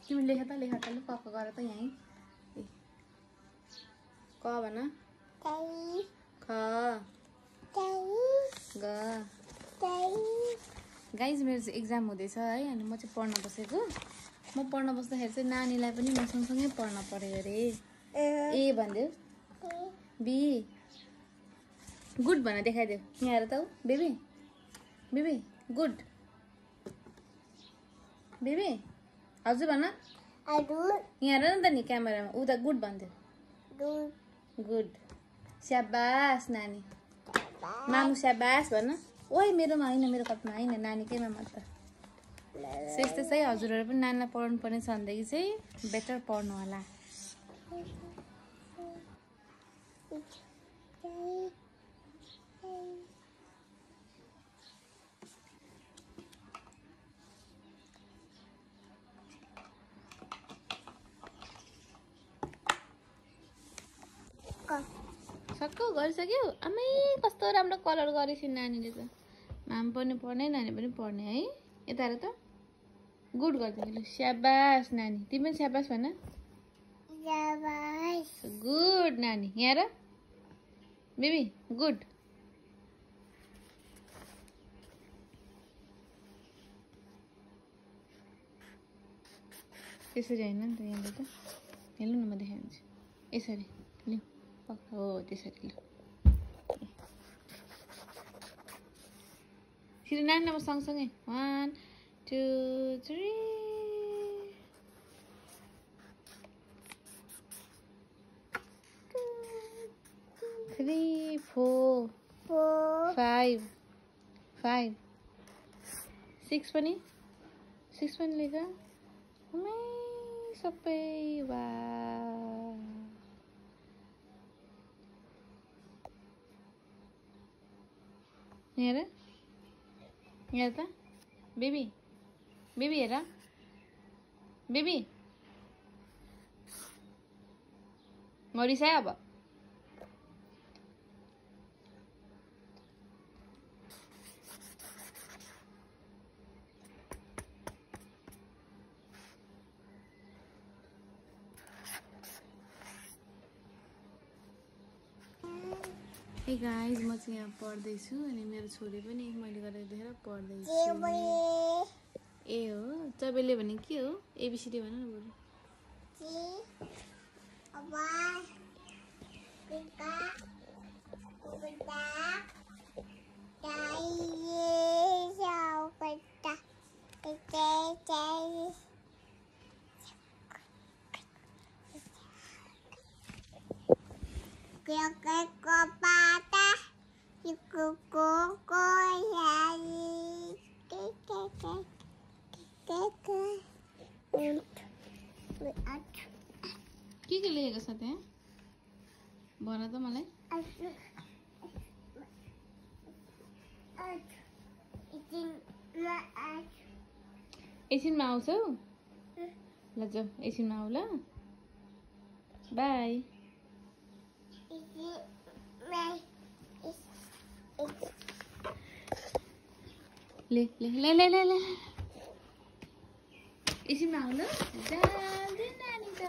तिमी लेख त ल क गर त यही क भन ख ग गाइज मेरो चाहिँ एक्जाम हुँदैछ है अनि म चाहिँ पढ्न बसेको म पढ्न बस्दाखेरि चाहिँ नानीलाई पनि म सँगसँगै पढ्न पऱ्यो अरे ए भन्दियो बी गुड भन देखाइदेऊ यहाँ हेर त बेबी बेबी गुड बेबी हजुर भन यहाँ हेर न त नि क्यामेरामा उता गुड भन्दियो गुड स्याबास नानी मामु स्याबास भन ओइ मेरोमा होइन मेरो कपमा होइन नानीकैमा मात्र यस्तै चाहिँ हजुरहरू पनि नानीलाई पढाउनु पर्ने छ भनेदेखि चाहिँ बेटर पढ्नु होला सक्कु गरिसक्यो आमै कस्तो राम्रो कलर गरेछ नानीले त माम पनि पढ्ने नानी पनि पढ्ने है यता हेर त गुड गरिदिनु ल स्याबास नानी तिमी पनि स्याबास भन गुड नानी यहाँ हेर बेबी गुड त्यसरी होइन नि त यहाँले त हेर्नु न म देखाइदिन्छु यसरी लिऊ हो त्यसरी ल फेरि नानीलाई म सँगसँगै 1 2 3 3 4 5 5 6 पनि लेख सबै वा हेर यहाँ त बेबी हेर बेबी मरिसायो अब हे गाइज म चाहिँ यहाँ पढ्दैछु अनि मेरो छोरी पनि मैले गरेर देखेर पढ्दैछु ए हो चबेले भने के हो एबीसीडी भन न बरु के लेखेको छ त्यहाँ भन त मलाई एकछिनमा आउँछौ ल जाऊ एकछिनमा आऊ ल बाई ले एकछिनमा आऊ ल जाऊ नानी त